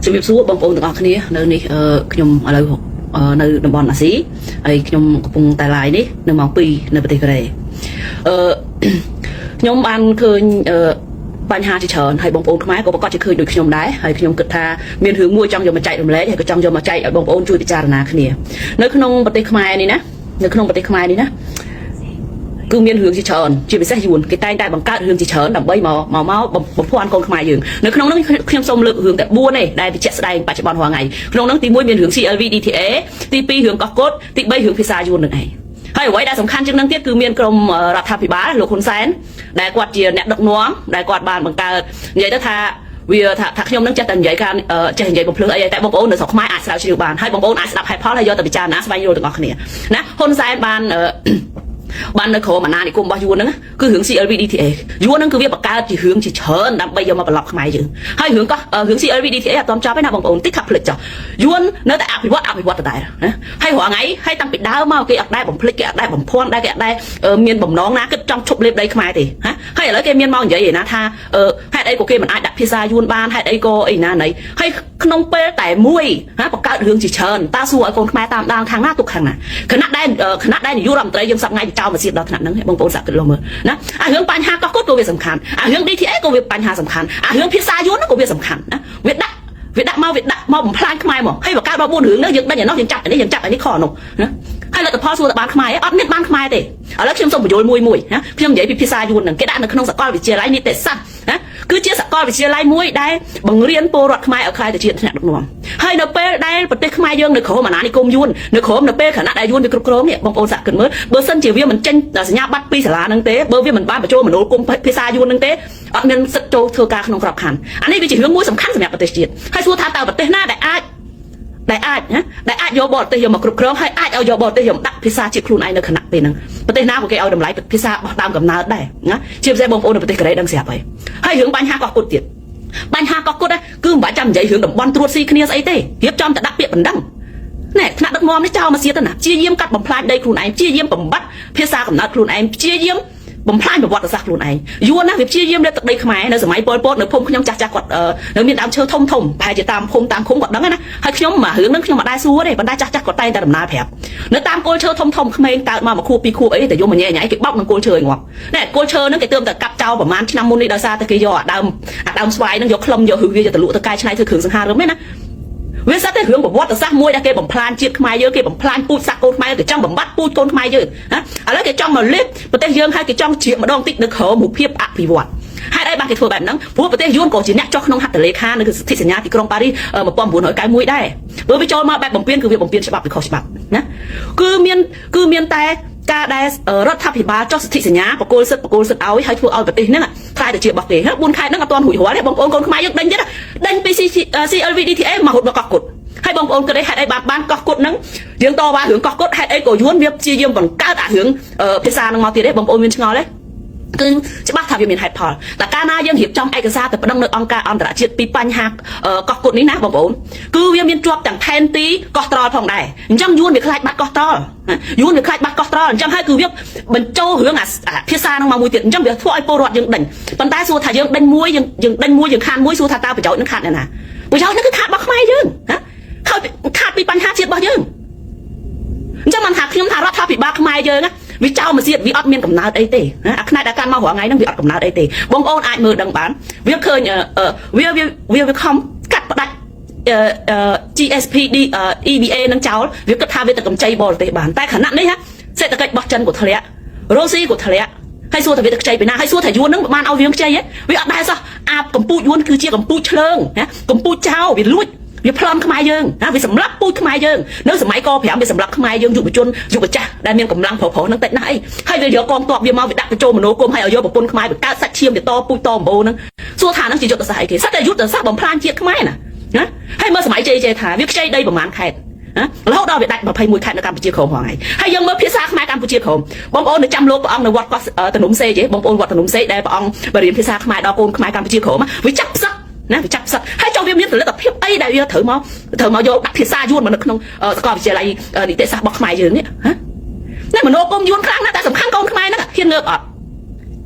ជំរាបសួរបងប្អូនទាំងអស់គ្នានៅនេះអឺខ្ញុំឥឡូវអឺនៅតំបន់អាស៊ីហើយខ្ញុំកំពុងតែ live នេះនៅម៉ោង2នៅប្រទេសកូរ៉េអឺ ខ្ញុំបានឃើញអឺបញ្ហាជាច្រើនហើយបងប្អូនខ្មែរក៏ប្រកាសជាឃើញដូចខ្ញុំដែរហើយខ្ញុំគិតថាមានរឿងមួយចង់យកមកចែករំលែកហើយក៏ចង់យកមកចែកឲ្យបងប្អូនជួយពិចារណាគ្នានៅក្នុងប្រទេសខ្មែរនេះណានៅក្នុងប្រទេសខ្មែរនេះណា គឺមានរឿងជាច្រើនជាពិសេសយួនគេតែងតែបង្កើតរឿងជាច្រើនដើម្បីមកមកមកបំភាន់កូនខ្មែរយើងនៅក្នុងនោះខ្ញុំសូមលើករឿងតែ4ទេដែលវាជាក់ស្ដែងបច្ចុប្បន្នរាល់ថ្ងៃក្នុងនោះទី1មានរឿង CLV DTA ទី2រឿងកោះកុដទី3រឿងភាសាយួននឹងឯងហើយអ្វីដែលសំខាន់ជាងនឹងទៀតគឺមានក្រុមរដ្ឋាភិបាលលោកហ៊ុនសែនដែលគាត់ជាអ្នកដឹកនាំដែលគាត់បានបង្កើតនិយាយទៅថាវាថាថាខ្ញុំនឹងចេះតែនិយាយការចេះនិយាយបំភ្លឺអីតែបងប្អូននៅស្រុកខ្មែរអាចស្រាវជ្រាវបានហើយបងប្អូនអាចស្ដាប់ហេតុផលហើយយកទៅពិចារណាស្វែងយល់ទាំងអស់គ្នាណាហ៊ុនសែនបាន បាននៅក្រោមអាណានិគមរបស់យួនហ្នឹងគឺរឿង CLV DTA យួនហ្នឹងគឺវាបង្កើតជារឿងជាច្រើនដើម្បីយកមកបន្លប់ខ្មែរយើងហើយរឿងកោះរឿង CLV DTA អត់ទាន់ចប់ទេណាបងប្អូនតិចខាប់ភ្លេចចោះយួននៅតែអភិវឌ្ឍអភិវឌ្ឍដដែលណាហើយរាល់ថ្ងៃហើយតាំងពីដើមមកគេអត់ដែរបំភ្លេចគេអត់ដែរបំភាន់ដែរគេអត់ដែរមានបំណងណាគិតចង់ឈប់លេបដីខ្មែរទេណាហើយឥឡូវគេមានមកនិយាយឯណាថាហេតុអីក៏គេមិនអាចដាក់ភាសាយួនបានហេតុអីក៏អីណាណីហើយក្នុងពេលតែមួយណាបង្កើតរឿងជាច្រើនតើសួរឲ្យកូនខ្មែរតាមដានខាងណាទុកខាងណាខណៈដែលខណៈដែលនាយករដ្ឋមន្ត្រីយើងសប្ងៃចោលមកសៀបដល់ថ្នាក់ហ្នឹងបងប្អូនសាក់គិតលោមើលណាអារឿងបញ្ហាកោះកុដក៏វាសំខាន់អារឿង DTA ក៏វាបញ្ហាសំខាន់អារឿងភាសាយួនក៏វាសំខាន់ណាវាដាក់វាដាក់មកវាដាក់មកបំផ្លាញខ្មែរមកហើយបង្កើតមក4រឿងហ្នឹងយើងដេញអានោះយើងចាប់អានេះយើងចាប់អានេះខអានោះណាហើយលទ្ធផលសួរតែបានខ្មែរអត់មានបានខ្មែរទេឥឡូវខ្ញុំសូមបញ្យល់មួយមួយណាខ្ញុំនិយាយពីភាសាយួនហ្នឹងគេដាក់នៅក្នុងសាកលវិទ្យាល័យនីតិសាស្ត្រណាគឺជាសាកលវិទ្យាល័យមួយដែលបង្រៀនពលរដ្ឋខ្មែរឲ្យក្លាយទៅជាអ្នកដឹកនាំហើយនៅពេលដែលប្រទេសខ្មែរយើងនៅក្រោមអាណានិគមយួននៅក្រោមនៅពេលខណៈដែលយួនវាគ្រប់គ្រងនេះបងប្អូនសាក់គិតមើលបើសិនជាវាមិនចេញសញ្ញាបត្រពីសាលាហ្នឹងទេបើវាមិនបានបញ្ចូលមនោគមភាសាយួនហ្នឹងទេអត់មានសិទ្ធិចូលធ្វើការក្នុងក្របខ័ណ្ឌអានេះវាជារឿងមួយសំខាន់សម្រាប់ប្រទេសជាតិហើយសួរថាតើប្រទេសណាដែលអាចដែលអាចណាដែលអាចយកបរទេសយកមកគ្រប់គ្រងហើយអាចឲ្យយកបរទេសយកមកដាក់ភាសាជាតិខ្លួនឯងនៅខណៈពេលហ្នឹងប្រទេសណាក៏គេឲ្យតម្លៃភាសារបស់ដើមកំណើតដែរណាជាពិសេសបងប្អូននៅប្រទេសកូរ៉េដឹងស្រាប់ហើយហើយរឿងបញ្ហាកោះគុតទៀតបញ្ហាកោះគុតគឺមិនបាច់ចាំនិយាយរឿងតំបន់ត្រួតស៊ីគ្នាស្អីទេរៀបចំតែដាក់ពាក្យបណ្ដឹងណែថ្នាក់ដឹកនាំនេះចោលមកសៀតទៅណាព្យាយាមកាត់បំផ្លាញដីខ្លួនឯងព្យាយាមបំបត្តិភាសាកំណើតខ្លួនឯងព្យាយាមបំផ្លាញប្រវត្តិសាស្ត្រខ្លួនឯងយួនណាវាព្យាយាមលេបទឹកដីខ្មែរនៅសម័យប៉ុលពតនៅភូមិខ្ញុំចាស់ចាស់គាត់នៅមានដើមឈើធំធំប្រហែលជាតាមភូមិតាមឃុំគាត់ដឹងណាហើយខ្ញុំមករឿងហ្នឹងខ្ញុំមិនដែរសួរទេប៉ុន្តែចាស់ចាស់គាត់តែងតែដំណើរប្រាប់នៅតាមគល់ឈើធំធំក្មេងកើតមកមួយខួបពីរខួបអីតែយំមួយញ៉ែញ៉ៃគេបោកនឹងគល់ឈើឲ្យងាប់ណែគល់ឈើហ្នឹងគេទើបតែកាប់ចោលប្រហែលឆ្នាំមុននេះដោយសារតែគេយកអាដើមអាដើមស្វាយហ្នឹងយកខ្លឹមយកហឹសវាយកទៅលក់ទៅកែច្នៃធ្វើគ្រឿងសង្ហារឹមឯណាវាសិតតែរឿងប្រវត្តិសាស្ត្រមួយដែលគេបំផ្លាញជាតិខ្មែរយើងគេបំផ្លាញពូជសាសន៍កូនខ្មែរគេចង់បំបត្តិពូជកូនខ្មែរយើងណាឥឡូវគេចង់មកលេបប្រទេសយើងហើយគេចង់ជ្រៀកម្ដងតិចនៅក្រោមរូបភាពអភិវឌ្ឍហេតុអីបានគេធ្វើបែបហ្នឹងព្រោះប្រទេសយួនក៏ជាអ្នកចុះក្នុងហត្ថលេខានៅសន្ធិសញ្ញាទីក្រុងប៉ារីស1991ដែរព្រោះវាចូលមកបែបបំពេញគឺវាបំពេញច្បាប់វាខុសច្បាប់ណាគឺមានគឺមានតែការដែលរដ្ឋាភិបាលចុះសន្ធិសញ្ញាបកគលសិទ្ធបកគលសិទ្ធឲ្យហើយធ្វើឲ្យប្រទេសហ្នឹងខ្លាយទៅជារបស់គេ4ខែហ្នឹងអត់ទាន់រួចរាល់ទេបងប្អូនកូនខ្មែរយើងដេញទៀតដេញពី CLV DTA មករត់មកកោះគុតហើយបងប្អូនគិតហេតុអីបានបានកោះគុតហ្នឹងយើងតវ៉ារឿងកោះគុតហេតុអីក៏យួនវាព្យាយាមបង្កើតអារឿងភាសាហ្នឹងមកទៀតទេបងប្អូនមានឆ្ងល់ទេគឺច្បាស់ថាវាមានហេតុផលតែកាលណាយើងរៀបចំឯកសារទៅប្តឹងនៅអង្គការអន្តរជាតិពីបញ្ហាកោះគុតនេះណាបងប្អូនគឺវាមានជាប់ទាំងផែនទីកោះត្រល់ផងដែរអញ្ចឹងយួនវាខ្លាចបាត់កោះត្រល់យួនវាខ្លាចបាត់កោះត្រល់អញ្ចឹងហើយគឺវាបញ្ចូលរឿងអាភាសាហ្នឹងមកមួយទៀតអញ្ចឹងវាធ្វើឲ្យពលរដ្ឋយើងដេញប៉ុន្តែសួរថាយើងដេញមួយយើងយើងដេញមួយយើងខានមួយសួរថាតើប្រយោជន៍នឹងខាតអ្នកណាប្រយោជន៍នឹងគឺខាតរបស់ខ្មែរយើងណាខាតខាតពីបញ្ហាជាតិរបស់យើងអញ្ចឹងមិនថាខ្ញុំថារដ្ឋាភិបាលខ្មែរយើងណាវាចោលមកសៀតវាអត់មានកំណើតអីទេណាអាផ្នែកដែលកាន់មករាល់ថ្ងៃហ្នឹងវាអត់កំណើតអីទេបងប្អូនអាចមើលដឹងបានវាឃើញវាវាវាវាខំកាត់ផ្ដាច់ GSP D EBA នឹងចោលវាគិតថាវាទៅកម្ចីបរទេសបានតែខណៈនេះសេដ្ឋកិច្ចរបស់ចិនក៏ធ្លាក់រុស្ស៊ីក៏ធ្លាក់ហើយសួរថាវាទៅខ្ចីពីណាហើយសួរថាយួននឹងបានឲ្យវាខ្ចីហ៎វាអត់ដែរសោះអាបកម្ពុជាយួនគឺជាកម្ពុជាឆ្លើងណាកម្ពុជាចោលវាលួចវាប្លន់ខ្មែរយើងណាវាសម្លាប់ពូជខ្មែរយើងនៅសម័យក5វាសម្លាប់ខ្មែរយើងយុវជនយុវចាស់ដែលមានកម្លាំងប្រុសៗហ្នឹងតិចណាស់អីហើយវាយកកងទ័ពវាមកវាដាក់បញ្ចូលមនោគមហើយឲ្យយកប្រពន្ធខ្មែរវាកើតសាច់ឈាមវាតពូជតអំបូរហ្នឹងសួរថាហ្នឹងជាយុទ្ធសាស្ត្រអីគេសិតតែយុទ្ធសាស្ត្របំផ្លាញជាតិខ្មែរណាណាហើយមើលសម័យជ័យជ័យថាវាខ្ចីដីប្រមាណខេត្តណារហូតដល់វាដាច់21ខេត្តនៅកម្ពុជាក្រោមហ្នឹងហើយហើយយើងមើលភាសាខ្មែរកម្ពុជាក្រោមបងប្អូននៅចាំលោកព្រះអង្គនៅវត្តកោះតនំសេទេបងប្អូនវត្តតនំសេដែលព្រះអង្គបរៀនភាសាខ្មែរដល់កូនខ្មែរកម្ពុជាក្រោមវាចាប់ផ្សឹកណាវាចាប់ផ្សឹកហើយចង់វាមានផលិតភាពអីដែលវាត្រូវមកត្រូវមកយកដាក់ភាសាយួនមកនៅក្នុងសាកលវិទ្យាល័យនីតិសាស្ត្ររបស់ខ្មែរយើងនេះហ៎ណាមនោគមយួនខ្លាំងណាស់តែសំខាន់កូនខ្មែរហ្នឹងហ៊ានងើបអត់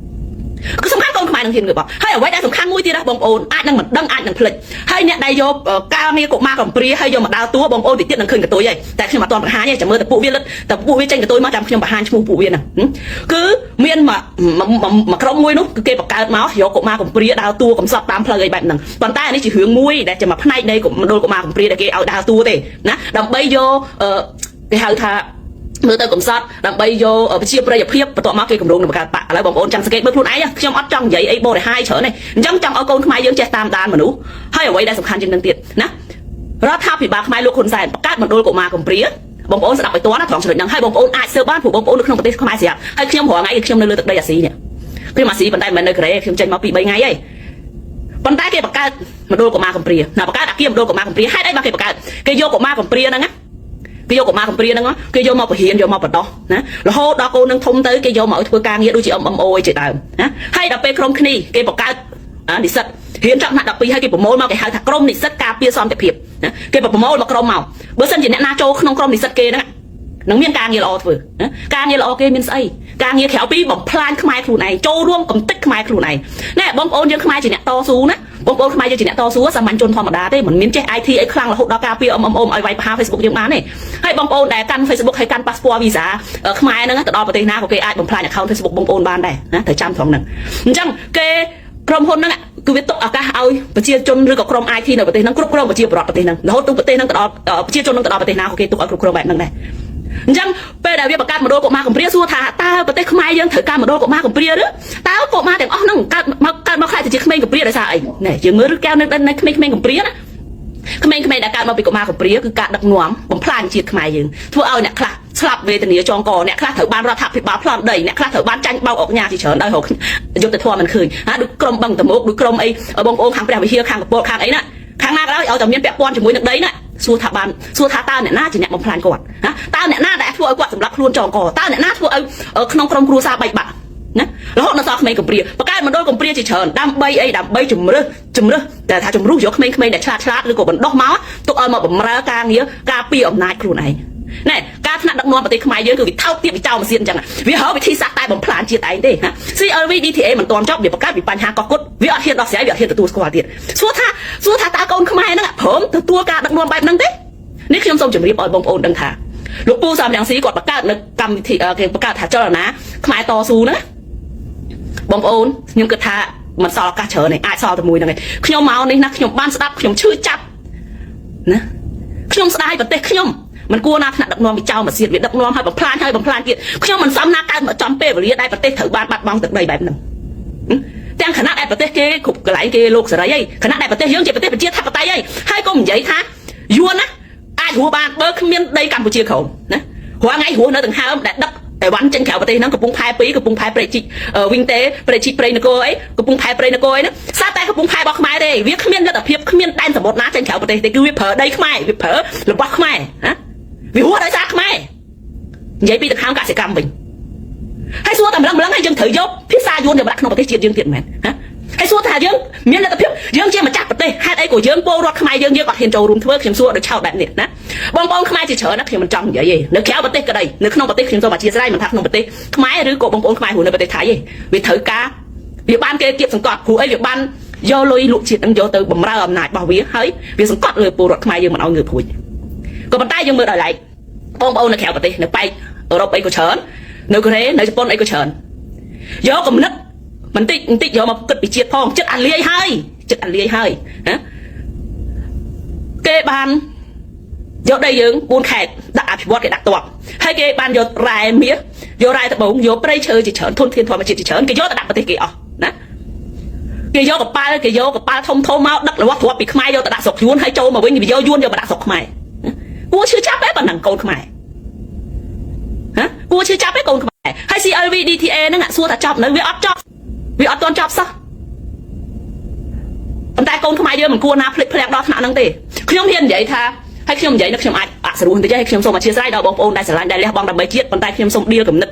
គឺសំខាន់កូនខ្មែរនឹងហ៊ានងើបហើយអ្វីដែលសំខាន់មួយទៀតណាបងប្អូនអាចនឹងមិនដឹងអាចនឹងភ្លេចហើយអ្នកដែលយកការងារកុមារកំព្រាហើយយកមកដើរតួបងប្អូនតិចទៀតនឹងឃើញកតុយហើយតែខ្ញុំអត់ទាន់បង្ហាញទេចាំមើលតែពួកវាលិតតែពួកវាចេញកតុយមកចាំខ្ញុំបង្ហាញឈ្មោះពួកវាហ្នឹងគឺមានមួយមួយក្រុមមួយនោះគឺគេបង្កើតមកយកកុមារកំព្រាដើរតួកំសត់តាមផ្លូវអីបែបហ្នឹងប៉ុន្តែអានេះជារឿងមួយដែលជាមួយផ្នែកនៃមណ្ឌលកុមារកំព្រាដែលគេឲ្យដើរតួទេណាដើម្បីយកគេហៅថាមើលទៅកំសត់ដើម្បីយកប្រជាប្រិយភាពបន្ទាប់មកគេគម្រោងនឹងបង្កើតបក្សឥឡូវបងប្អូនចាំសង្កេតមើលខ្លួនឯងខ្ញុំអត់ចង់និយាយអីបរិហាយច្រើនទេអញ្ចឹងចង់ឲ្យកូនខ្មែរយើងចេះតាមដានមនុស្សហើយអ្វីដែលសំខាន់ជាងនឹងទៀតណារដ្ឋាភិបាលខ្មែរលោកហ៊ុនសែនបង្កើតមណ្ឌលកុមារកំព្រាបងប្អូនស្ដាប់ឲ្យទាន់ណាត្រង់ចំណុចហ្នឹងហើយបងប្អូនអាចស៊ើបបានព្រោះបងប្អូននៅក្នុងប្រទេសខ្មែរស្រាប់ហើយខ្ញុំរាល់ថ្ងៃខ្ញុំនៅលើទឹកដីអាស៊ីនេះខ្ញុំអាស៊ីប៉ុន្តែមិនមែននៅកូរ៉េខ្ញុំចេញមក2 3ថ្ងៃហើយប៉ុន្តែគេបង្កើតមណ្ឌលកុមារកំព្រាណាបង្កើតអាគារមណ្ឌលកុមារកំព្រាហេតុអីបានគេបង្កើតគេយកកុមារកំព្រាហ្នឹងណាគេយកកុមារកំព្រាហ្នឹងគេយកមកបរៀនយកមកបដោះណារហូតដល់កូននឹងធំទៅគេយកមកឲ្យធ្វើការងារដូចជា MMO អីជាដើមណាហើយដល់ពេលក្រុមគ្នាគេបង្កើតនិស្សិតរៀនចប់ថ្នាក់12ហើយគេប្រមូលមកគេហៅថាក្រុមនិស្សិតការពារសន្តិភាពណាគេប្រមូលមកក្រុមមកបើសិនជាអ្នកណាចូលក្នុងក្រុមនិស្សិតគេហ្នឹងនឹងមានការងារល្អធ្វើណាការងារល្អគេមានស្អីការងារក្រៅពីបំផ្លាញខ្មែរខ្លួនឯងចូលរួមកំទេចខ្មែរខ្លួនឯងណែបងប្អូនយើងខ្មែរជាអ្នកតស៊ូណាបងប្អូនខ្មែរយើងជាអ្នកតស៊ូសាមញ្ញជនធម្មតាទេមិនមានចេះ IT អីខ្លាំងរហូតដល់ការពារ MMO ឲ្យវាយប្រហារ Facebook យើងបានទេហើយបងប្អូនដែលកាន់ Facebook ហើយកាន់ passport visa ខ្មែរហ្នឹងទៅដល់ប្រទេសណាក៏គេអាចបំផ្លាញ account Facebook បងប្អូនបានដែរណាត្រូវចាំត្រង់ហ្នឹងអញ្ចឹងគេក្រុមហ៊ុនហ្នឹងគឺវាទុកឱកាសឲ្យប្រជាជនឬក៏ក្រុម IT នៅប្រទេសហ្នឹងគ្រប់គ្រងប្រជាពលរដ្ឋប្រទេសហ្នឹងរហូតទៅប្រទេសហ្នឹងទៅដល់ប្រជាជនហ្នឹងទៅដល់ប្រទេសណាក៏គេទុកឲ្យគ្រប់គ្រងបែបហ្នឹងដែរអញ្ចឹងពេលដែលវាបង្កើតមណ្ឌលកុមារកំព្រាសួរថាតើប្រទេសខ្មែរយើងត្រូវការមណ្ឌលកុមារកំព្រាឬតើកុមារទាំងអស់ហ្នឹងកើតមកកើតមកខ្លាចទៅជាក្មេងកំព្រាដោយសារអីណែយើងមើលឬកែវនៅនៅក្មេងៗកំព្រាណាក្មេងៗដែលកើតមកពីកុមារកំព្រាគឺការដឹកនាំបំផ្លាញជាតិខ្មែរយើងធ្វើឲ្យអ្នកខ្លះស្លាប់វេទនាចងកអ្នកខ្លះត្រូវបានរដ្ឋាភិបាលប្លន់ដីអ្នកខ្លះត្រូវបានចាញ់បោកអុកញ៉ាជាច្រើនដោយរកយុត្តិធម៌មិនឃើញហាដូចក្រុមបឹងតមោកដូចក្រុមអីបងប្អូនខាងព្រះវិហារខាងកពតខាងអីណាខាងណាក៏ដោយឲ្យតែមានពាក់ព័ន្ធជាមួយនឹងដីណាសួរថាបានសួរថាតើអ្នកណាជាអ្នកបំផ្លាញគាត់ណាតើអ្នកណាដែលធ្វើឲ្យគាត់សម្លាប់ខ្លួនចងកតើអ្នកណាធ្វើឲ្យក្នុងក្រុមគ្រួសារបែកបាក់ណារហូតដល់សល់ក្មេងកំព្រាបង្កើតមណ្ឌលកំព្រាជាច្រើនដើម្បីអីដើម្បីជំរឹះជំរឹះតែថាជំរុះយកក្មេងៗដែលឆ្លាតឆ្លាតឬក៏បណ្ដោះមកទុកឲ្យមកបំរើការងារការពារអំណាចខ្លួនឯងណែការថ្នាក់ដឹកនាំប្រទេសខ្មែរយើងគឺវាថោកទាបវាចោលម៉ាស៊ីនអញ្ចឹងវារើវិធីសាស្ត្រតែបំផ្លាញជាតិឯងទេណា CLV DTA មិនទាន់ចប់វាបង្កើតពីបញ្ហាកោះគត់វាអត់ហ៊ានដោះស្រាយវាអត់ហ៊ានទទួលស្គាល់ទៀតសួរថាសួរថាតើកូនខ្មែរហ្នឹងព្រមទទួលការដឹកនាំបែបហ្នឹងទេនេះខ្ញុំសូមជម្រាបឲ្យបងប្អូនដឹងថាលោកពូសំរងស៊ីគាត់បង្កើតនៅកម្មវិធីគេបង្កើតថាចលនាខ្មែរតស៊ូហ្នឹងបងប្អូនខ្ញុំគិតថាមិនសល់ឱកាសច្រើនទេអាចសល់តែមួយហ្នឹងឯងខ្ញុំមកនេះណាខ្ញុំបានស្ដាប់ខ្ញុំឈឺចាប់ណាខ្ញុំស្ដាយប្រទេសខ្ញុំមិនគួរណាថ្នាក់ដឹកនាំវាចោលមកសៀតវាដឹកនាំឲ្យបំផ្លាញហើយបំផ្លាញទៀតខ្ញុំមិនសមណាកើតមកចំពេលវេលាដែលប្រទេសត្រូវបានបាត់បង់ទឹកដីបែបហ្នឹងទាំងខណៈដែលប្រទេសគេគ្រប់កន្លែងគេលោកសេរីអីខណៈដែលប្រទេសយើងជាប្រទេសប្រជាធិបតេយ្យអីហើយកុំនិយាយថាយួនណាអាចរស់បានបើគ្មានដីកម្ពុជាក្រោមណារាល់ថ្ងៃរស់នៅដង្ហើមដែលដឹកអីវ៉ាន់ចេញក្រៅប្រទេសហ្នឹងកំពង់ផែ2កំពង់ផែព្រែកជីកវិញទេព្រែកជីកព្រៃនគរអីកំពង់ផែព្រៃនគរអីហ្នឹងសារតែកំពង់ផែរបស់ខ្មែរទេវាគ្មានលទ្ធភាពគ្មានដែនសមុទ្រណាចេញក្រៅប្រទេសទេគឺវាប្រើដីខ្មែរវាប្រើរបស់ខ្មែរណាវារស់ដោយសារខ្មែរនិយាយពីដង្ហើមកសិកម្មវិញហើយសួរតែម្លឹងម្លឹងហើយយើងត្រូវយកភាសាយួនយកមកដាក់ក្នុងប្រទេសជាតិយើងទៀតមែនហ៎ហើយសួរថាយើងមានលទ្ធភាពយើងជាម្ចាស់ប្រទេសហេតុអីក៏យើងពលរដ្ឋខ្មែរយើងយើងអត់ហ៊ានចូលរួមធ្វើខ្ញុំសួរដូចឆោតបែបនេះណាបងប្អូនខ្មែរជាច្រើនណាខ្ញុំមិនចង់និយាយទេនៅក្រៅប្រទេសក្តីនៅក្នុងប្រទេសខ្ញុំសូមអធិស្ឋានមិនថាក្នុងប្រទេសខ្មែរឬក៏បងប្អូនខ្មែររស់នៅប្រទេសថៃទេវាត្រូវការវាបានគេគៀបសង្កត់ព្រោះអីវាបានយកលុយលក់ជាតិនឹងយកទៅបំរើអំណាចរបស់វាហើយវាសង្កត់លើពលរដ្ឋខ្មែរយើងមិនឲ្យងើបព្រួយក៏ប៉ុន្តែយើងមើលដោយឡែកបងប្អូននៅក្រៅប្រទេសនៅប៉ែកអឺរ៉ុបអីក៏ច្រើននៅកូរ៉េនៅជប៉ុនអីក៏ច្រើនយកកំណត់បន្តិចបន្តិចយកមកគិតពីជាតិផងចិត្តអាលាយហើយចិត្តអាលាយហើយណាគេបានយកដីយើង4ខេត្តដាក់អភិវឌ្ឍគេដាក់តបហើយគេបានយករ៉ែមាសយករ៉ែត្បូងយកព្រៃឈើជាច្រើនធនធានធម្មជាតិជាច្រើនគេយកទៅដាក់ប្រទេសគេអស់ណាគេយកកប៉ាល់គេយកកប៉ាល់ធំធំមកដឹករបស់ទ្រព្យពីខ្មែរយកទៅដាក់ស្រុកយួនហើយចូលមកវិញវាយកយួនយកមកដាក់ស្រុកខ្មែរគួរឈឺចាប់ទេប៉ុណ្ណឹងកូនខ្មែរហ៎គួរឈឺចាប់ទេកូនខ្មែរហើយ CLV DTA ហ្នឹងសួរថាចប់នៅវាអត់ចប់វាអត់ទាន់ចប់សោះប៉ុន្តែកូនខ្មែរយើងមិនគួរណាភ្លេចភ្លាំងដល់ថ្នាក់ហ្នឹងទេខ្ញុំហ៊ាននិយាយថាហើយខ្ញុំនិយាយនេះខ្ញុំអាចអសរោះបន្តិចហើយខ្ញុំសូមអធិស្ឋានដល់បងប្អូនដែលស្រឡាញ់ដែលលះបង់ដើម្បីជាតិប៉ុន្តែខ្ញុំសូមឌៀលគំនិត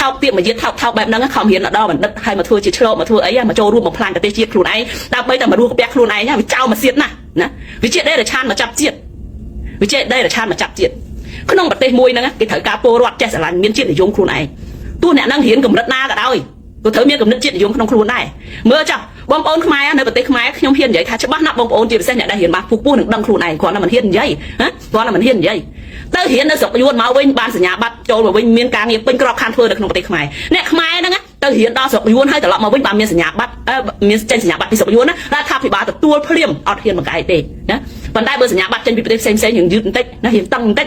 ថោកទាបមកយាថោកថោកបែបហ្នឹងខំរៀនដល់បណ្ឌិតហើយមកធ្វើជាឆ្លងមកធ្វើអីមកចូលរួមបំផ្លាញប្រទេសជាតិខ្លួនឯងដើម្បីតែមករស់កាពះខ្លួនឯងវាចោលមកសៀតណាស់ណាវាជាដេរឆានមកចាប់ជាតិវាជាដេរឆានមកចាប់ជាតិក្នុងប្រទេសមួយហ្នឹងគេត្រូវការពលរដ្ឋចេះស្រឡាញ់មានជាតិនិយមខ្លួនឯងទោះអ្នកហ្នឹងរៀនកម្រិតណាក៏ដោយ ក៏ត្រូវមានគំនិតជាតិនិយមក្នុងខ្លួនដែរមើលចុះបងប្អូនខ្មែរនៅប្រទេសខ្មែរខ្ញុំហ៊ាននិយាយថាច្បាស់ណាស់បងប្អូនជាពិសេសអ្នកដែលរៀនបានពុះពុះនឹងដឹងខ្លួនឯងគ្រាន់តែមិនហ៊ាននិយាយណាគ្រាន់តែមិនហ៊ាននិយាយទៅរៀននៅស្រុកយួនមកវិញបានសញ្ញាបត្រចូលមកវិញមានការងារពេញក្របខ័ណ្ឌធ្វើនៅក្នុងប្រទេសខ្មែរអ្នកខ្មែរហ្នឹងទៅរៀនដល់ស្រុកយួនហើយត្រឡប់មកវិញបានមានសញ្ញាបត្រមានចេញសញ្ញាបត្រពីស្រុកយួនណារដ្ឋាភិបាលទទួលភ្លាមអត់ហ៊ានបង្កែទេណាប៉ុន្តែបើសញ្ញាបត្រចេញពីប្រទេសផ្សេងផ្សេងរៀងយឺតបន្តិចណារៀងតឹងបន្តិច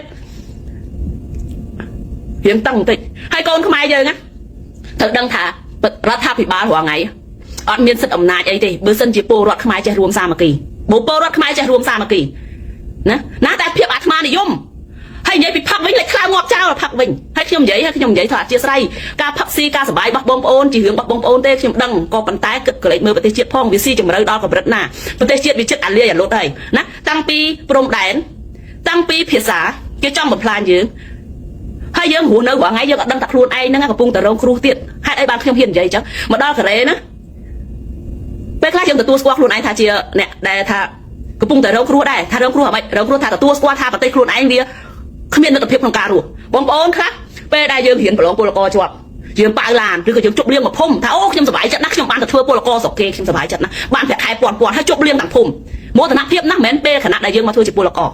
រៀងតឹងបន្តិចហើយកូនខ្មែរយើងណាត្រូវដឹងថារដ្ឋាភិបាលរាល់ថ្ងៃអត់មានសិទ្ធិអំណាចអីទេបើសិនជាពលរដ្ឋខ្មែរចេះរួមសាមគ្គីបើពលរដ្ឋខ្មែរចេះរួមសាមគ្គីណាណាតែភាពអាត្មានិយមហើយនិយាយពីផឹកវិញលេចខ្លាងាប់ចោលផឹកវិញហើយខ្ញុំនិយាយហើយខ្ញុំនិយាយថាអធិស្ឋានការផឹកស៊ីការសបាយរបស់បងប្អូនជារឿងរបស់បងប្អូនទេខ្ញុំដឹងក៏ប៉ុន្តែគិតកលេចមើលប្រទេសជាតិផងវាស៊ីជម្រៅដល់កម្រិតណាប្រទេសជាតិវាចិត្តអាលាយអាលុតហើយណាតាំងពីព្រំដែនតាំងពីភាសាគេចង់បំផ្លាញយើងហើយយើងរស់នៅរាល់ថ្ងៃយើងអត់ដឹងថាខ្លួនឯងហ្នឹងកំពុងតែរងគ្រោះទៀតហេតុអីបានខ្ញុំហ៊ាននិយាយអញ្ចឹងមកដល់កូរ៉េណាពេលខ្លះយើងទទួលស្គាល់ខ្លួនឯងថាជាអ្នកដែលថាកំពុងតែរងគ្រោះដែរថារងគ្រោះអ្វីរងគ្រោះថាទទួលស្គាល់ថាប្រទេសខ្លួនឯងវាគ្មានលទ្ធភាពក្នុងការរស់បងប្អូនខ្លះពេលដែលយើងរៀនប្រឡងពលករជាប់យើងប៉ាវឡានឬក៏យើងជប់លៀងមកភូមិថាអូខ្ញុំសប្បាយចិត្តណាស់ខ្ញុំបានទៅធ្វើពលករស្រុកគេខ្ញុំសប្បាយចិត្តណាស់បានប្រាក់ខែពាន់ពាន់ហើយជប់លៀងទាំងភូមិមោទនភាពណាស់មិនមែនពេលខណៈដែលយើងមកធ្វើជាពលក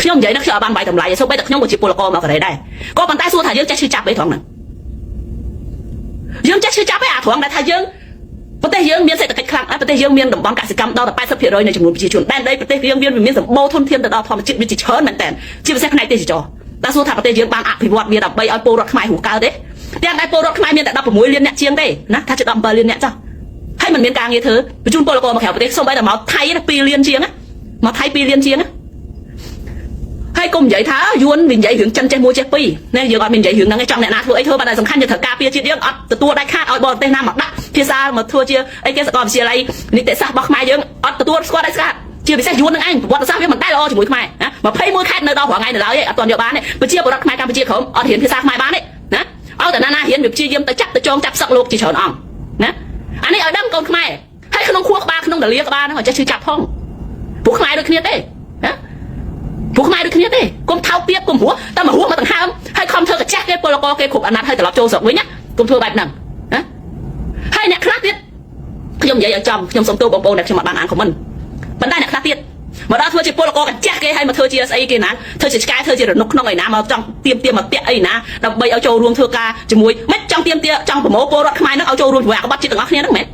រខ្ញុំនិយាយណាខ្ញុំអត់បានវាយតម្លៃសូម្បីតែខ្ញុំក៏ជាពលករមកកូរ៉េដែរក៏ប៉ុន្តែសួរថាយើងចេះឈឺចាប់អីត្រង់ហ្នឹងយើងចេះឈឺចាប់ឯអាត្រង់ដែលថាយើងប្រទេសយើងមានសេដ្ឋកិច្ចខ្លាំងប្រទេសយើងមានតំបន់កសិកម្មដល់តែ80%នៃចំនួនប្រជាជនដែនដីប្រទេសយើងមានសម្បូរធនធានទៅដល់ធម្មជាតិវាជាច្រើនមែនតើជាពិសេសផ្នែកទេសចរតែសួរថាប្រទេសយើងបានអភិវឌ្ឍវាដើម្បីឲ្យពលរដ្ឋខ្មែររស់កើតទេទាំងដែលពលរដ្ឋខ្មែរមានតែ16លានអ្នកជាងទេណាថាជិត17លានអ្នកចុះហើយមិនមានការងារធ្វើបញ្ជូនពលករមកក្រៅប្រទេសសូម្បីតែមកថៃ2លានជាងណាមកថៃ2លានជាងណាហើយកុំនិយាយថាយួនវានិយាយរឿងចិនចេះមួយចេះពីរណាយើងអត់មាននិយាយរឿងហ្នឹងទេចង់អ្នកណាធ្វើអីធ្វើប៉ុន្តែសំខាន់យើងត្រូវការពារជាតិយើងអត់ទទួលដាច់ខាតឲ្យបរទេសណាមកដាក់ភាសាមកធ្វើជាអីគេសាកលវិទ្យាល័យនីតិសាស្ត្ររបស់ខ្មែរយើងអត់ទទួលស្គាល់ដាច់ខាតជាពិសេសយួននឹងឯងប្រវត្តិសាស្ត្រវាមិនដែលល្អជាមួយខ្មែរណា21ខេត្តនៅដល់រាល់ថ្ងៃនៅឡើយឯងអត់ទាន់យកបានទេប្រជាពលរដ្ឋខ្មែរកម្ពុជាក្រោមអត់រៀនភាសាខ្មែរបានទេណាឲ្យតែណាណារៀនវាព្យាយាមទៅចាប់ទៅចងចាប់សឹកលោកជាច្រើនអង្គណាអានេះឲ្យដឹងកូនខ្មែរហើយក្នុងខួរក្បាលក្នុងតាលាក្បាលហ្នឹងឲ្យចេះឈឺចាប់ផងពួកខ្មែរដូចគ្នាទេណាពួកខ្មែរដូចគ្នាទេកុំថោកទាបកុំរស់តែមករស់មកដង្ហើមហើយខំធ្វើកាចាស់គេពលករគេគ្រប់អាណត្តិហើយត្រឡប់ចូលស្រុកវិញណាកុំធ្វើបែបហ្នឹងណាហើយអ្នកខ្លះទៀតខ្ញុំនិយាយឲ្យចំខ្ញុំសុំទោសបងប្អូនដែលខ្ញុំអត់បានអាន comment ប៉ុន្តែអ្នកខ្លះទៀតមកដល់ធ្វើជាពលករកាចាស់គេហើយមកធ្វើជាស្អីគេណាធ្វើជាឆ្កែធ្វើជារនុកក្នុងឯណាមកចង់ទៀមទៀមមកតាក់អីណាដើម្បីឲ្យចូលរួមធ្វើការជាមួយមិនចង់ទៀមទាចង់ប្រមូលពលរដ្ឋខ្មែរហ្នឹងឲ្យចូលរួមជាមួយអាក្បត់ជាតិទាំងអស់គ្នាហ្នឹងមែន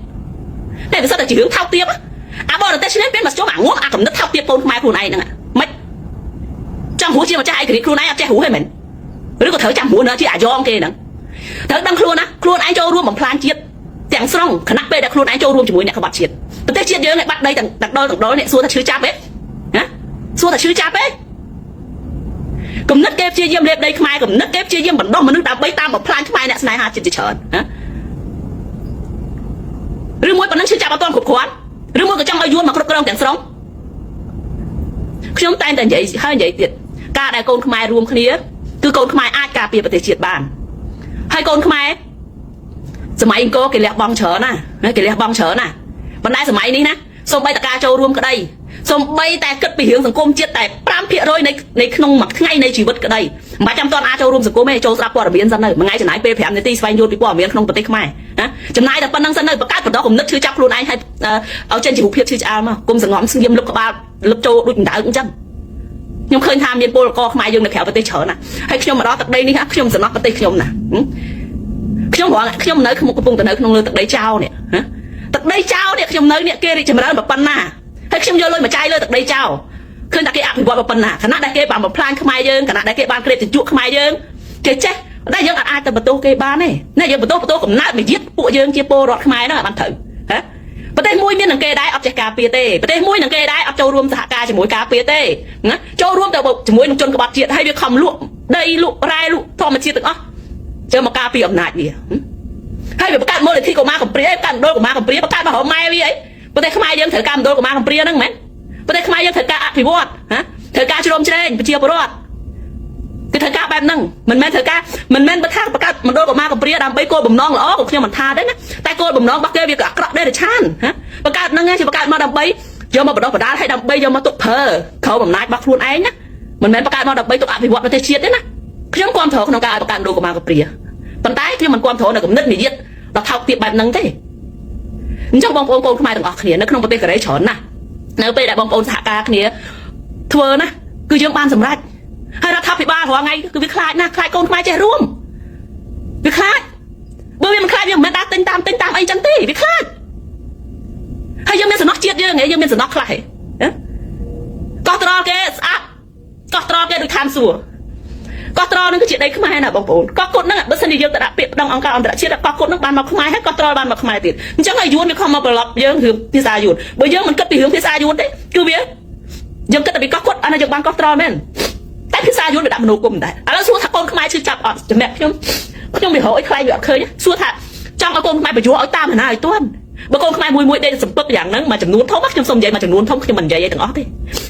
តែវាសិតតែជារឿងថោកទាបអាបរទេសនេះពេលមកជុំអាងំអាកំណត់ថោកទាបកូនខ្មែរខ្លួនឯងហ្នឹងមិនចង់រស់ជាម្ចាស់ឯករាជ្យខ្លួនឯងអត់ចេះរស់ទេមែនឬក៏ត្រូវចាំរស់នៅជាអាយ៉ងគេហ្នឹងត្រូវដឹងខ្លួនណាខ្លួនឯងចូលរួមបំផ្លាញជាតិទាំងស្រុងខណៈពេលដែលខ្លួនឯងចូលរួមជាមួយអ្នកក្បត់ជាតិប្រទេសជាតិយើងឯងបាត់ដីទាំងទាំងដុលទាំងដុលនេះសួរថាឈឺចាប់ទេណាសួរថាឈឺចាប់ទេគំនិតគេព្យាយាមលេបដីខ្មែរគំនិតគេព្យាយាមបណ្ដោះមនុស្សដើម្បីតាមបំផ្លាញខ្មែរអ្នកស្នេហាជាតិជាច្រើនណាឬមួយប៉ុណ្ណឹងឈឺចាប់អត់ទាន់គ្រប់គ្រាន់ឬមួយក៏ចង់ឲ្យយួនមកគ្រប់គ្រងទាំងស្រុងខ្ញុំតែងតែនិយាយហើយនិយាយទៀតការដែលកូនខ្មែររួមគ្នាគឺកូនខ្មែរអាចការពារប្រទេសជាតិបានហើយកូនខ្មែរសម័យអង្គរគេលះបង់ច្រើនណាគេលះបង់ច្រើនណាប៉ុន្តែសម័យនេះណាសូម្បីតែការចូលរួមក្តីសូម្បីតែគិតពីរឿងសង្គមជាតិតែ5%នៃក្នុងមួយថ្ងៃនៃជីវិតក្តីមិនបាច់ចាំតន់អាចចូលរួមសង្គមទេចូលស្ដាប់ព័ត៌មានសិនទៅមួយថ្ងៃចំណាយពេល5នាទីស្វែងយល់ពីព័ត៌មានក្នុងប្រទេសខ្មែរណាចំណាយតែប៉ុណ្្នឹងសិនទៅបង្កើតបណ្ដោះគំនិតឈឺចាប់ខ្លួនឯងឲ្យឲ្យចេញជីវភាពឈឺឆ្អាលមកគុំសងំស្ងៀមលុបក្បាលលុបចូលដូចដណ្ដើមអញ្ចឹងខ្ញុំឃើញថាមានពលករខ្មែរយើងនៅក្រៅប្រទេសច្រើនណាហើយខ្ញុំមកដល់ទឹកដីនេះខ្ញុំសំណោះប្រទេសខ្ញុំណាខ្ញុំរងខ្ញុំនៅកំពុងតែនៅក្នុងលើទឹកដីចោលនេះណាទឹកដីចោលនេះខ្ញុំនៅនេះគេរីកចម្រើនប៉ុណ្ណាហើយខ្ញុំយកលុយមកចាយលើទឹកដីចោលឃើញតែគេអភិវឌ្ឍប៉ុណ្ណាខណៈដែលគេបានបំផ្លាញខ្មែរយើងខណៈដែលគេបានក្រេបជញ្ជក់ខ្មែរយើងគេចេះតែយើងអាចទៅបន្ទោសគេបានទេណាយើងបន្ទោសបន្ទោសកំណើតមាយាទពួកយើងជាពលរដ្ឋខ្មែរហ្នឹងឲ្យបានត្រូវហ៎ប្រទេសមួយមាននឹងគេដែរអត់ចេះការពារទេប្រទេសមួយនឹងគេដែរអត់ចូលរួមសហការជាមួយការពារទេណាចូលរួមទៅជាមួយនឹងជនក្បត់ជាតិហើយវាខំលក់ដីលក់រ៉ែលក់ធម្មជាតិទាំងអស់ជើមកការពារអំណាចវាហើយវាបង្កើតមូលនិធិកុមារកំព្រាបង្កើតមណ្ឌលកុមារកំព្រាបង្កើតមករម៉ែវាអីប្រទេសខ្មែរយើងត្រូវការមណ្ឌលកុមារកំព្រាហ្នឹងមែនប្រទេសខ្មែរយើងត្រូវការអភិវឌ្ឍណាត្រូវការជ្រោមជ្រែងប្រជាពលរដ្ឋគេត្រូវការបែបហ្នឹងមិនមែនត្រូវការមិនមែនបើថាបង្កើតមណ្ឌលកុមារកំព្រាដើម្បីគោលបំណងល្អក៏ខ្ញុំមិនថាទេណាតែគោលបំណងរបស់គេវាក៏អាក្រក់ដែរឆានណាបង្កើតហ្នឹងជាបង្កើតមកដើម្បីយកមកបណ្ដោះបណ្ដាលឲ្យដើម្បីយកមកទុកប្រើក្រោមអំណាចរបស់ខ្លួនឯងណាមិនមែនបង្កើតមកដើម្បីទុកអភិវឌ្ឍប្រទេសជាតិទេណាខ្ញុំគាំទ្រក្នុងការឲ្យបង្កើតមណ្ឌលកុមារកំព្រាប៉ុន្តែខ្ញុំមិនគាំទ្រនៅគំនិតនិយាយ ដល់ថោកទាបបែបហ្នឹងទេអញ្ចឹងបងប្អូនកូនខ្មែរទាំងអស់គ្នានៅក្នុងប្រទេសកូរ៉េច្រើនណាស់នៅពេលដែលបងប្អូនសហការគ្នាធ្វើណាគឺយើងបានសម្រេចហើយរដ្ឋាភិបាលរាល់ថ្ងៃគឺវាខ្លាចណាស់ខ្លាចកូនខ្មែរចេះរួមវាខ្លាចបើវាមិនខ្លាចវាមិនមែនដើរទិញតាមទិញតាមអីចឹងទេវាខ្លាចហើយយើងមានសំណោះជាតិយើងហ៎យើងមានសំណោះខ្លះហ៎កោះត្រល់គេស្អាតកោះត្រល់គេដូចឋានសួគ៌កោះត្រល់នឹងគឺជាដីខ្មែរណាបងប្អូនកោះគុតហ្នឹងបើសិនជាយើងទៅដាក់ពាក្យប្តឹងអង្គការអន្តរជាតិកោះគុតហ្នឹងបានមកខ្មែរហើយកោះត្រល់បានមកខ្មែរទៀតអញ្ចឹងហើយយួនវាខំមកប្រឡប់យើងរឿងភាសាយួនបើយើងមិនគិតពីរឿងភាសាយួនទេគឺវាយើងគិតតែពីកោះគុតអានេះយើងបានកោះត្រល់មែនតែភាសាយួនវាដាក់មនោគមដែរឥឡូវសួរថាកូនខ្មែរឈឺចាប់អត់សម្រាប់ខ្ញុំខ្ញុំវារកអីខ្លែងវាអត់ឃើញសួរថាចង់ឲ្យកូនខ្មែរបញ្យល់ឲ្យតាមណាឲ្យទាន់បើកូនខ្មែរមួយមួយដេកសំពឹកយ៉ាងហ្នឹងមួយចំនួនធំខ្ញុំសូមនិយាយមួយចំនួនធំខ្ញុំមិននិយាយអីទាំងអស់ទេ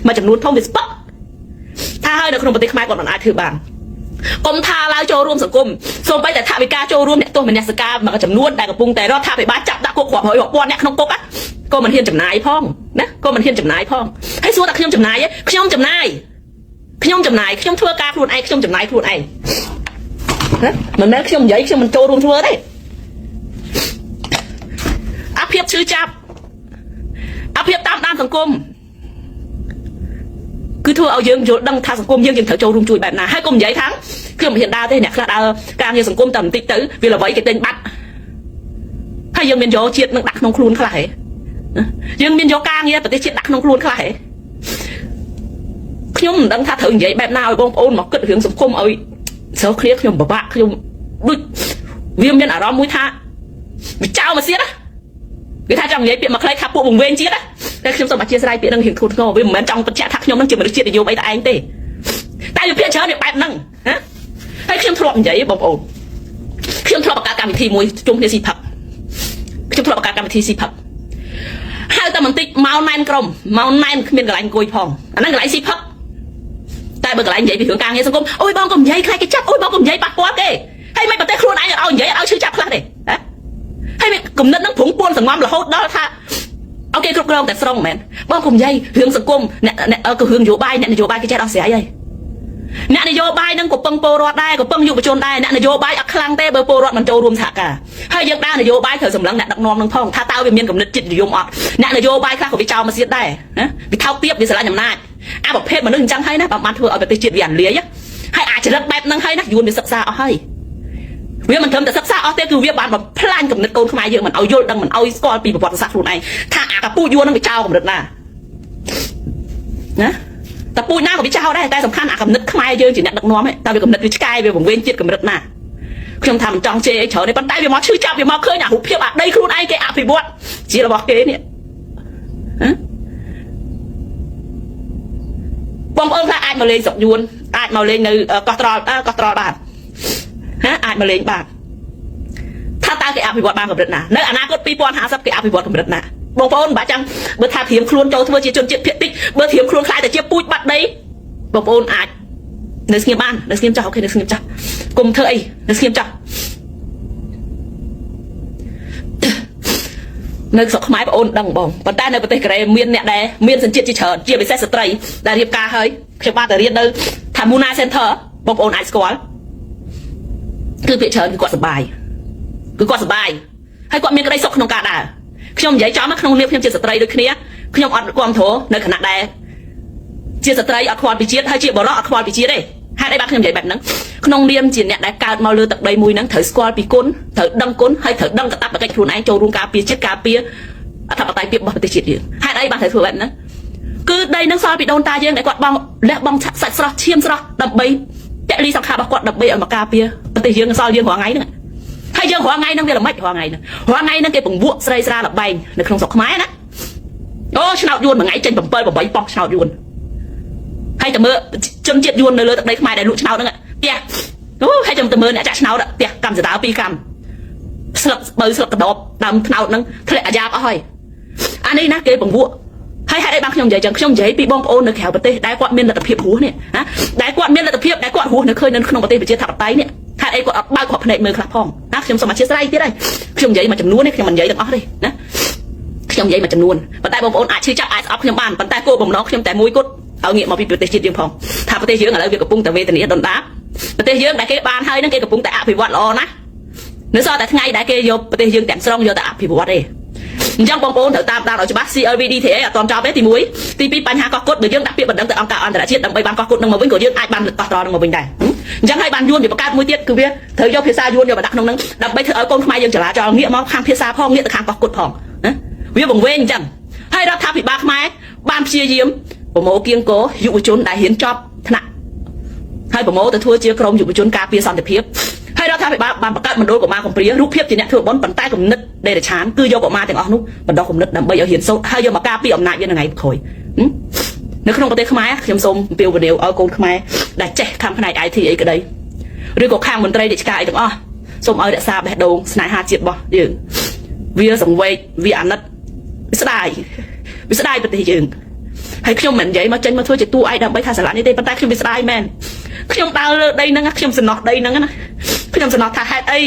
មួយចំនួនធំវាស្ពឹកថាហើយនៅក្នុងប្រទេសខ្មែរគាត់មិនអាចធ្វើបានកុំថាឡើយចូលរួមសង្គមសូម្បីតែថវិកាចូលរួមអ្នកទោសមនសិការមួយចំនួនដែលកំពុងតែរដ្ឋាភិបាលចាប់ដាក់គុករាប់រយរាប់ពាន់អ្នកក្នុងគុកក៏មិនហ៊ានចំណាយផងណាក៏មិនហ៊ានចំណាយផងហើយសួរតែខ្ញុំចំណាយខ្ញុំចំណាយខ្ញុំចំណាយខ្ញុំធ្វើការខ្លួនឯងខ្ញុំចំណាយខ្លួនឯងណាមិនមែនខ្ញុំនិយាយខ្ញុំមិនចូលរួមធ្វើទេអាភាពឈឺចាប់អាភាពតាមដានសង្គមគឺធ្វើឲ្យយើងយល់ដឹងថាសង្គមយើងយើងត្រូវចូលរួមជួយបែបណាហើយកុំនិយាយថាខ្ញុំមិនហ៊ានដើរទេអ្នកខ្លះដើរការងារសង្គមតែបន្តិចទៅវាល្បីគេទិញបាត់ហើយយើងមានយកជាតិនឹងដាក់ក្នុងខ្លួនខ្លះហ៎យើងមានយកការងារប្រទេសជាតិដាក់ក្នុងខ្លួនខ្លះហ៎ខ្ញុំមិនដឹងថាត្រូវនិយាយបែបណាឲ្យបងប្អូនមកគិតរឿងសង្គមឲ្យស្រុកគ្នាខ្ញុំពិបាកខ្ញុំដូចវាមានអារម្មណ៍មួយថាវាចោលមកទៀតណាវាថាចង់និយាយពាក្យមកខ្លីថាពួកវង្វេងជាតិណាតែខ្ញុំសូមអធិស្ឋានពាក្យនឹងរៀងធ្ងន់ធ្ងរវាមិនមែនចង់បញ្ជាក់ថាខ្ញុំនឹងជាមនុស្សជាតិនិយមអីតែឯងទេតែវាភាគច្រើនវាបែបហ្នឹងណាហើយខ្ញុំធ្លាប់និយាយបងប្អូនខ្ញុំធ្លាប់បង្កើតកម្មវិធីមួយជុំគ្នាស៊ីផឹកខ្ញុំធ្លាប់បង្កើតកម្មវិធីស៊ីផឹកហើយតែបន្តិចមកណែនក្រុមមកណែនគ្មានកន្លែងអង្គុយផងអាហ្នឹងកន្លែងស៊ីផឹកតែបើកន្លែងនិយាយពីរឿងការងារសង្គមអូយបងកុំនិយាយខ្លាចគេចាប់អូយបងកុំនិយាយប៉ះពាល់គេហើយមិនប្រទេសខ្លួនឯងឲ្យនិយាយឲ្យឈឺចាប់ខ្លះទេហ៎ហើយគំនិតហ្នឹងព្រងពួនសងំរហូតដល់ថាអូខេគ្រប់គ្រងតែស្រុងមែនបងកុំនិយាយរឿងសង្គមអ្នកអ្នកក៏រឿងនយោបាយអ្នកនយោបាយគេចេះដោះស្រាយហើយអ្នកនយោបាយនឹងក៏ពឹងពលរដ្ឋដែរក៏ពឹងយុវជនដែរអ្នកនយោបាយអត់ខ្លាំងទេបើពលរដ្ឋមិនចូលរួមសហការហើយយើងដើរនយោបាយត្រូវសម្លឹងអ្នកដឹកនាំនឹងផងថាតើវាមានគំនិតជាតិនិយមអត់អ្នកនយោបាយខ្លះក៏វាចោលមកសៀតដែរណាវាថោកទាបវាស្រឡាញ់អំណាចអាប្រភេទមនុស្សអញ្ចឹងហើយណាបើបានធ្វើឲ្យប្រទេសជាតិវាអាលាយហើយអាចរិតបែបហ្នឹងហើយណាយួនវាសិក្សាអស់ហើយវាមិនត្រឹមតែសិក្សាអស់ទេគឺវាបានបំផ្លាញគំនិតកូនខ្មែរយើងមិនឲ្យយល់ដឹងមិនឲ្យស្គាល់ពីប្រវត្តិសាស្ត្រខ្លួនឯងថាអាកពូជយួនហ្នឹងវាចោលកម្រិតណាណាតែពូជណាក៏វាចោលដែរតែសំខាន់អាគំនិតខ្មែរយើងជាអ្នកដឹកនាំតែវាគំនិតវាឆ្កែវាវង្វេងជាតិកម្រិតណាខ្ញុំថាមិនចង់ជេរអីច្រើនទេប៉ុន្តែវាមកឈឺចាប់វាមកឃើញអារូបភាពអាដីខ្លួនឯងគេអភិវឌ្ឍជារបស់គេនេះបងប្អូនខ្លះអាចមកលេងស្រុកយួនអាចមកលេងនៅកោះត្រល់កោះត្រល់បានណាអាចមកលេងបានថាតើគេអភិវឌ្ឍបានកម្រិតណានៅអនាគត2050គេអភិវឌ្ឍកម្រិតណាបងប្អូនមិនបាច់ចាំបើថាត្រៀមខ្លួនចូលធ្វើជាជនជាតិភាគតិចបើត្រៀមខ្លួនខ្លាចតែជាពូជបាត់ដីបងប្អូនអាចនៅស្ងៀមបាននៅស្ងៀមចោះអូខេនៅស្ងៀមចោះគុំធ្វើអីនៅស្ងៀមចោះនៅស្រុកខ្មែរបងអូនដឹងបងប៉ុន្តែនៅប្រទេសកូរ៉េមានអ្នកដែលមានសញ្ជាតិជាច្រើនជាពិសេសស្ត្រីដែលរៀបការហើយខ្ញុំបានតែរៀននៅថា Muna Center បងប្អូនអាចស្គាល់គឺភាគច្រើនគឺគាត់សប្បាយគឺគាត់សប្បាយហើយគាត់មានក្តីសុខក្នុងការដើរខ្ញុំនិយាយចំក្នុងនាមខ្ញុំជាស្ត្រីដូចគ្នាខ្ញុំអត់គ្រប់គ្រងនៅខណៈដែលជាស្ត្រីអត់ខ្វល់ពីជាតិហើយជាបរិសុទ្ធអត់ខ្វល់ពីជាតិទេហេតុអីបានខ្ញុំនិយាយបែបហ្នឹងក្នុងនាមជាអ្នកដែលកើតមកលើទឹកដីមួយហ្នឹងត្រូវស្គាល់ពីគុណត្រូវដឹងគុណហើយត្រូវដឹងកាតព្វកិច្ចខ្លួនឯងចូលរួមការពារជាតិការពារអធិបតេយ្យភាពរបស់ប្រទេសជាតិយើងហេតុអីបានត្រូវធ្វើបែបហ្នឹងគឺដីហ្នឹងសល់ពីដូនតាយើងដែលគាត់បងលះបង់សាច់ស្រស់ឈាមស្រស់ដើម្បីពលីសង្ខាររបស់គាត់ដើម្បីឲ្យមកការពារប្រទេសយើងសល់យើងរាល់ថ្ងៃហ្នឹងហើយយើងរាល់ថ្ងៃហ្នឹងវាល្មិចរាល់ថ្ងៃហ្នឹងរាល់ថ្ងៃហ្នឹងគេពង្វក់ស្រីស្រាលបែងនៅក្នុងស្រុកខ្មែរណាអូឆ្នោតយួនមួយថ្ងៃចេញ7 8ប៉ុស្តិ៍ឆ្នោតយួនហើយតែមើលជនជាតិយួននៅលើទឹកដីខ្មែរដែលលក់ឆ្នោតហ្នឹងផ្ទះអូហើយចាំតែមើលអ្នកចាក់ឆ្នោតផ្ទះកម្មសដា2កម្មស្លឹកបើស្លឹកកដបដើមឆ្នោតហ្នឹងធ្លាក់អាយ៉ាបអស់ហើយអានេះណាគេពង្វក់ហើយហេតុអីបានខ្ញុំនិយាយចឹងខ្ញុំនិយាយពីបងប្អូននៅក្រៅប្រទេសដែលគាត់មានលទ្ធភាពរស់នេះណាដែលគាត់មានលទ្ធភាពដែលគាត់រស់នៅឃើញនៅក្នុងប្រទេសប្រជាធិបតេយ្យនេះហេតុអីគាត់អត់បើកគ្រាប់ភ្នែកមើលខ្លះផងណាខ្ញុំសូមអធិស្ឋានទៀតហើយខ្ញុំនិយាយមួយចំនួននេះខ្ញុំមិននិយាយទាំងអស់ទេណាខ្ញុំនិយាយមួយចំនួនប៉ុន្តែបងប្អូនអាចឈឺចាប់អាចស្អប់ខ្ញុំបានប៉ុន្តែគោលបំណងខ្ញុំតែមួយគត់ឲ្យងាកមកពីប្រទេសជាតិយើងផងថាប្រទេសយើងឥឡូវវាកំពុងតែវេទនាដុនដាបប្រទេសយើងដែលគេបានហើយនឹងគេកំពុងតែអភិវឌ្ឍល្អណាស់ នៅសល់តែថ្ងៃដែលគេយកប្រទេសយើងទាំងស្រុងយកទៅអភិវឌ្ឍទេអញ្ចឹងបងប្អូនត្រូវតាមដានឲ្យច្បាស់ CLV-DTA អត់ទាន់ចប់ទេទី1ទី2បញ្ហាកោះគត់បើយើងដាក់ពាក្យបណ្ដឹងទៅអង្គការអន្តរជាតិដើម្បីបានកោះគត់នឹងមកវិញក៏យើងអាចបានកោះត្រល់នឹងមកវិញដែរអញ្ចឹងហើយបានយួនវាបង្កើតមួយទៀតគឺវាត្រូវយកភាសាយួនយកមកដាក់ក្នុងនឹងដើម្បីធ្វើឲ្យកូនខ្មែរយើងចរាចរងាកមកខាងភាសាផងងាកទៅខាងកោះគត់ផងណាវាបង្វេងអញ្ចឹងហើយរដ្ឋាភិបាលខ្មែរបានព្យាយាមប្រមូលគៀងគរយុវជនដែលហ៊ានចប់ថ្នាក់ហើយប្រមូលទៅធ្វើជាក្រុមយុវជនការពារសន្តិភាពហើយរដ្ឋាភិបាលបានបង្កើតមណ្ឌលកុមារកំព្រារូបភាពជាអ្នកធ្វើបុណ្យប៉ុន្តែគំនិតដេរឆានគឺយកកុមារទាំងអស់នោះបណ្ដោះគំនិតដើម្បីឲ្យហ៊ានសូត្រហើយយកមកការពារអំណាចវានៅថ្ងៃក្រោយនៅក្នុងប្រទេសខ្មែរខ្ញុំសូមអំពាវនាវឲ្យកូនខ្មែរដែលចេះខាងផ្នែក IT អីក្តីឬក៏ខាងមន្ត្រីរាជការអីទាំងអស់សូមឲ្យរក្សាបេះដូងស្នេហាជាតិរបស់យើងវាសង្វេគវាអាណិតវាស្ដាយវាស្ដាយប្រទេសយើងហើយខ្ញុំមិននិយាយមកចេញមកធ្វើជាតួឯកដើម្បីថាស្រឡាញ់នេះទេប៉ុន្តែខ្ញុំវាស្ដាយមែនខ្ញុំដើរលើដីហ្នឹងខ្ញុំសំណោះដីហ្នឹងណាខ្ញុំសំណោះថាហេតុអី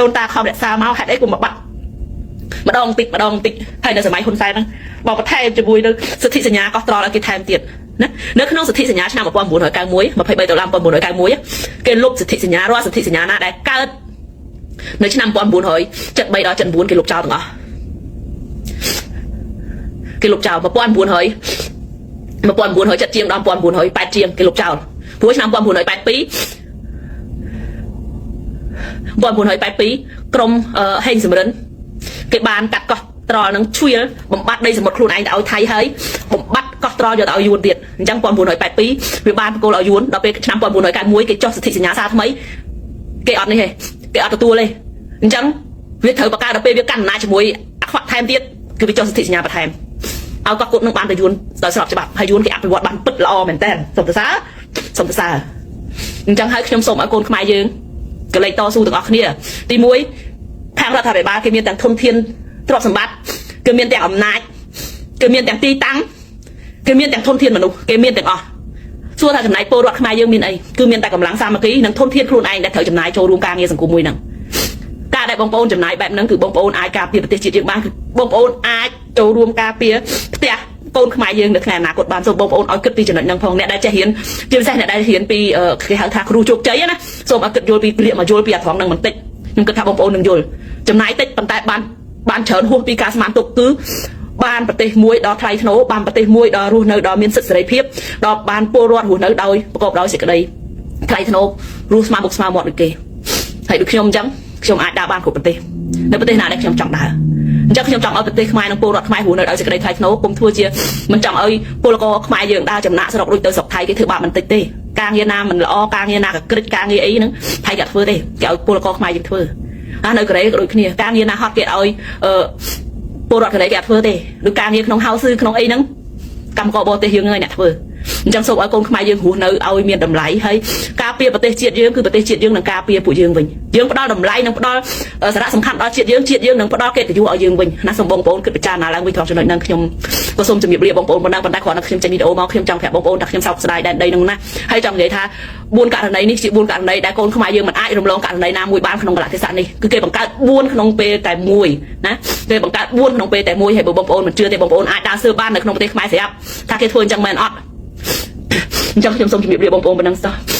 ដូនតាខំរក្សាមកហេតុអីគុំមកបាត់ម្ដងតិចម្ដងតិចហើយនៅសម័យហ៊ុនសែនហ្នឹងបបថែមជាមួយនឹងសិទ្ធិសញ្ញាកោះត្រល់ឲ្យគេថែមទៀតណានៅក្នុងសិទ្ធិសញ្ញាឆ្នាំ1991 23ដុល្លារ1991គេលុបសិទ្ធិសញ្ញារាល់សិទ្ធិសញ្ញាណាដែលកើតនៅឆ្នាំ1973ដល់79គេលុបចោលទាំងអស់គេលុបចោល1900 1970ជាងដល់1980ជាងគេលុបចោលព្រោះឆ្នាំ1982 1982ក្រុមហេងសំរិនគេបានកាត់កោះត្រល់នឹងឈួលបំបត្តិដីសមុទ្រខ្លួនឯងទៅឲ្យថៃហើយបំបត្តិកោះត្រល់យកទៅឲ្យយួនទៀតអញ្ចឹង1982វាបានប្រគល់ឲ្យយួនដល់ពេលឆ្នាំ1991គេចុះសិទ្ធិសញ្ញាសារថ្មីគេអត់នេះទេគេអត់ទទួលទេអញ្ចឹងវាត្រូវបង្កើតដល់ពេលវាកាន់អំណាចជាមួយអាខ្វាក់ថែមទៀតគឺវាចុះសិទ្ធិសញ្ញាបន្ថែមឲ្យកោះគត់នឹងបានទៅយួនដោយស្របច្បាប់ហើយយួនគេអភិវឌ្ឍបានពិតល្អមែនតើសូមសរសើរសូមសរសើរអញ្ចឹងហើយខ្ញុំសូមឲ្យកូនខ្មែរយើងកលេចតស៊ូទាំងអស់គ្នាទី1ខាងរដ្ឋាភិបាលគេមានទាំងធនធានទ្រព្យសម្បត្តិគេមានទាំងអំណាចគេមានទាំងទីតាំងគេមានទាំងធនធានមនុស្សគេមានទាំងអស់សួរថាចំណែកពលរដ្ឋខ្មែរយើងមានអីគឺមានតែកម្លាំងសាមគ្គីនិងធនធានខ្លួនឯងដែលត្រូវចំណាយចូលរួមការងារសង្គមមួយហ្នឹងការដែលបងប្អូនចំណាយបែបហ្នឹងគឺបងប្អូនអាចការពារប្រទេសជាតិយើងបានគឺបងប្អូនអាចចូលរួមការពារផ្ទះកូនខ្មែរយើងនៅថ្ងៃអនាគតបានសូមបងប្អូនឲ្យគិតពីចំណុចហ្នឹងផងអ្នកដែលចេះរៀនជាពិសេសអ្នកដែលរៀនពីគេហៅថាគ្រូជោគជ័យណាសូមឲ្យគិតយល់ពីក្លៀកមកយល់ពីអាត្រង់ហ្នឹងបន្តិចខ្ញុំគិតថាបងប្អូននឹងយល់ចំណាយតិចប៉ុន្តែបានបានច្រើនហួសពីការស្មានទុកគឺបានប្រទេសមួយដ៏ថ្លៃថ្នូរបានប្រទេសមួយដ៏រស់នៅដ៏មានសិទ្ធិសេរីភាពដល់បានពលរដ្ឋរស់នៅដោយប្រកបដោយសេចក្តីថ្លៃថ្នូររស់ស្មើមុខស្មើមាត់ដូចគេហើយដូចខ្ញុំអញ្ចឹងខ្ញុំអាចដើរបានគ្រប់ប្រទេសនៅប្រទេសណាដែលខ្ញុំចង់ដើរអញ្ចឹងខ្ញុំចង់ឲ្យប្រទេសខ្មែរនិងពលរដ្ឋខ្មែររស់នៅដោយសេចក្តីថ្លៃថ្នូរគុំធ្វើជាមិនចង់ឲ្យពលករខ្មែរយើងដើរចំណាក់ស្រុកដូចទៅស្រុកថៃគេធ្វើបាបបន្តិចទេការងារណាមិនល្អការងារណាកក្រិចការងារអីហ្នឹងថៃគេអត់ធ្វើទេគេឲ្យពលករខ្មែរយើងធ្វើអានៅកូរ៉េក៏ដូចគ្នាការងារណាហត់គេឲ្យអឺពលរដ្ឋកូរ៉េគេអត់ធ្វើទេដូចការងារក្នុង house ក្នុងអីហ្នឹងកម្មករបរទេសយើងហ្នឹងអ្នកធ្វើអញ្ចឹងសូមឲ្យកូនខ្មែរយើងរស់នៅឲ្យមានតម្លៃហើយការពារប្រទេសជាតិយើងគឺប្រទេសជាតិយើងនឹងការពារពួកយើងវិញយើងផ្ដល់តម្លៃនិងផ្ដល់សារៈសំខាន់ដល់ជាតិយើងជាតិយើងនឹងផ្ដល់កិត្តិយសឲ្យយើងវិញណាសូមបងប្អូនគិតពិចារណាឡើងវិញត្រង់ចំណុចហ្នឹងខ្ញុំក៏សូមជម្រាបលាបងប្អូនប៉ុណ្ណឹងប៉ុន្តែគ្រាន់តែខ្ញុំចេញវីដេអូមកខ្ញុំចង់ប្រាប់បងប្អូនថាខ្ញុំសោកស្ដាយដែនដីហ្នឹងណាហើយចង់និយាយថា4ករណីនេះជា4ករណីដែលកូនខ្មែរយើងមិនអាចរំលងករណីណាមួយបានក្នុងកលៈទេសៈនេះគឺគេបង្កើត4ក្នុងពេលតែមួយណាគេបង្កើត4ក្នុងពេលតែមួយហើយបើបងប្អូនមិនជឿទេបងប្អូនអាចដើរស៊ើបបាននៅក្នុងប្រទេសខ្មែរស្រាប់ថាគេធ្វើអញ្ចឹងមែនអត់អញ្ចឹងខ្ញុំសូមជម្រាបលាបងប្អូនប៉ុណ្ណឹងសោះ។